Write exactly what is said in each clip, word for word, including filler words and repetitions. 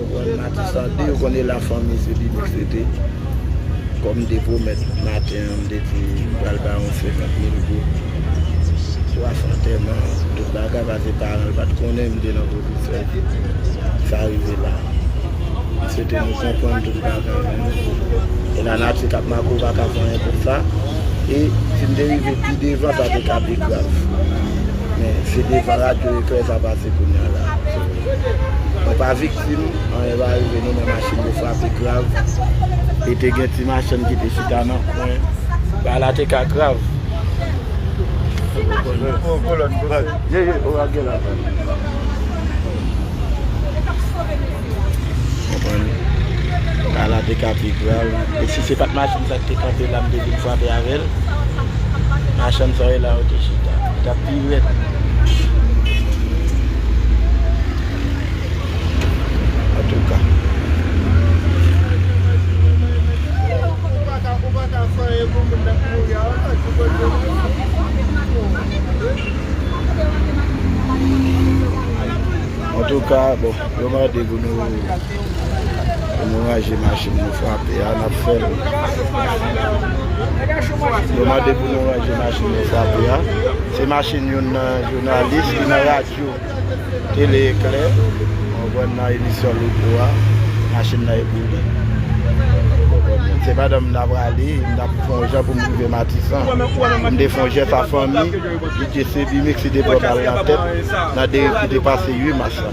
konprann, Matis la, de yo konnen lafanmi se Linux rete. Kòm m te pwomèt maten an, m te di m pral ba yon senkant mil goud pou afè antèman, tout bagay, paske paran l pa t konnen m te nan pwofesè. Sa rive la. M swete nou konprann tout bagay, men e lanati k ap make w pa ka fè anyen kont sa. E si m te rive pi devan, sa te ka pi grav. Men se devan radyo eklè sa pase kounye a la. Mwen pa viktim, anyen pa rive nou, men machin yo frape grav. E te gen ti machann ki te chita nan kwen. Bagay la te ka grav. Ye, ye, o, a gen la. Konprann? Bagay la te ka pi grav. E si se pa t machin sa ki te kanpe la, m te vin frape avè l. Machann sa w wè la, yo te chita. Li t ap pi rèd. Antouka. Ou pa ka, ou pa ka fè anyen pou moun nan k mouri a, ou pa di bon Dye mèsi. Sa, bon, yo mande pou nou, pou nou ranje machin nou frape a, n ap fè l. Yo mande pou nou ranje machin nou frape a. Se machin youn nan jounalis ki nan radyo Tele Eklè. Mwen wè nan emisyon Louko a, machin nan e boule. Se pandan m t ap prale, m t ap fè yon jan pou m rive Matisan. M te fè yon jès a fanmi, Didier Sebimix, ki te pran bal nan tèt, nan deri ki te pase uit mas la.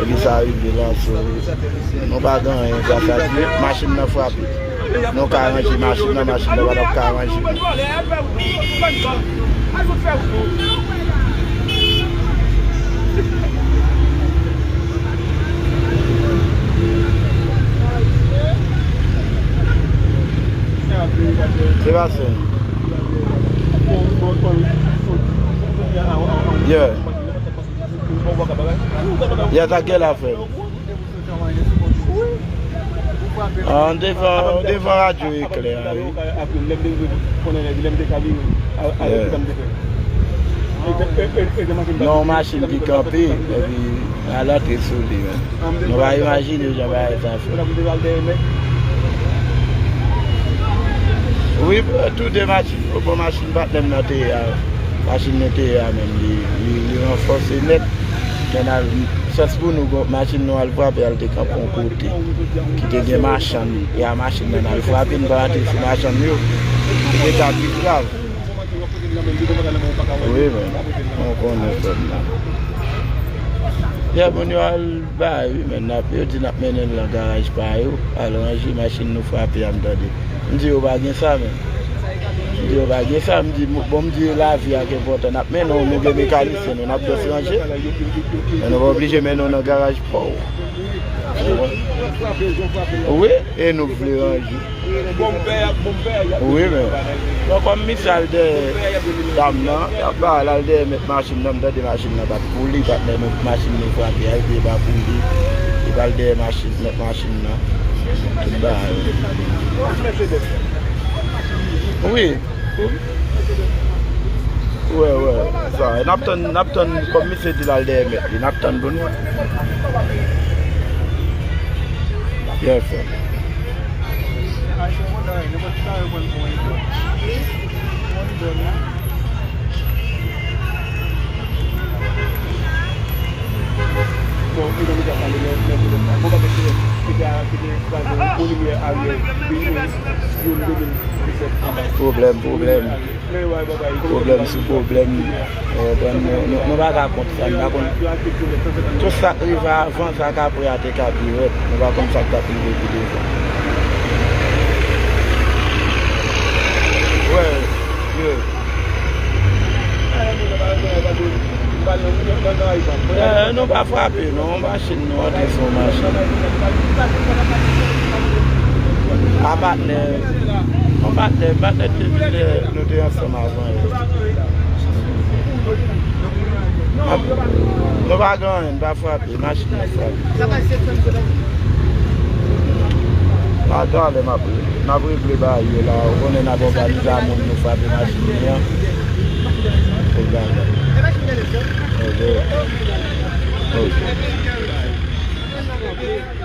Epi sa rive la, so, nou pa gen anyen gras a Dye, machin nan frape. Nou ka ranje machin nan, machin nan pa t ap ka ranje. Sebastian. Yeah. Yeah, sa gen la fè. An devan, devan radyo Eklè a, wi. Yeah. Non, machin ki kanpe, epi al antre sou li, men. Nou pa imajine jan bagay sa fèt. Wi, tou de machin, bon, machin patnè m nan te ye a, machin nou te ye a menm, li, li, li ranfòse nèt. Men al, chans pou nou, bon, machin nou al frape, al te kanpe yon kote ki te gen machann, y a machin nan al frape, n pa antre sou machann yo, li te ka pi grav. Wi, men, nou konnen frè m nan. Lè moun yo al bay, wi, men, n ap, yo di n ap mennen l nan garaj pa yo, al ranje, machin nou frape a, m tande. M di yo pa gen sa, men. M di yo pa gen sa, m di, bon, m di lavi a ki enpòtan, n ap mennen w, nou gen mekanisyen nou, n ap jis ranje. Men nou pa oblije mennen w nan garaj pa w. Wi, e nou vle ranje. Wi, men. Bon, kòm misye al dèyè dam nan, y ap ba l al dèyè mèt machin nan, m tande machin nan pa t pou li, patnè nou, machin nou frape a, epi e pa pou li. Li pral dèyè machin, mèt machin nan. Tout bagay. Wi. Wè, wè. Sa, n ap tann, n ap tann, kòm misye di l al dèyè mèt li, n ap tann pou n wè. Byen fè. Pwoblèm, pwoblèm. Pwoblèm sou pwoblèm. Ou konprann? Nou, nou, nou pa ka kont sa, nou pa konn. Tout sa k rive avan, sa k apre a te ka pi rèd. Nou pa konn sa k t ap rive pi devan. Wè, ye. Eh, nou pa frape, non. Machin nou antre sou machin. A patnè, yon patnè, patnè te vin lè nou te ansanm avan yo. Nou pa gen anyen, nou pa frape, machin nan frape. A talè m ap, n ap regle bagay yo la, ou konnen n ap òganize a moun nou frape machin li an. Pou bagay. Ok. Ok.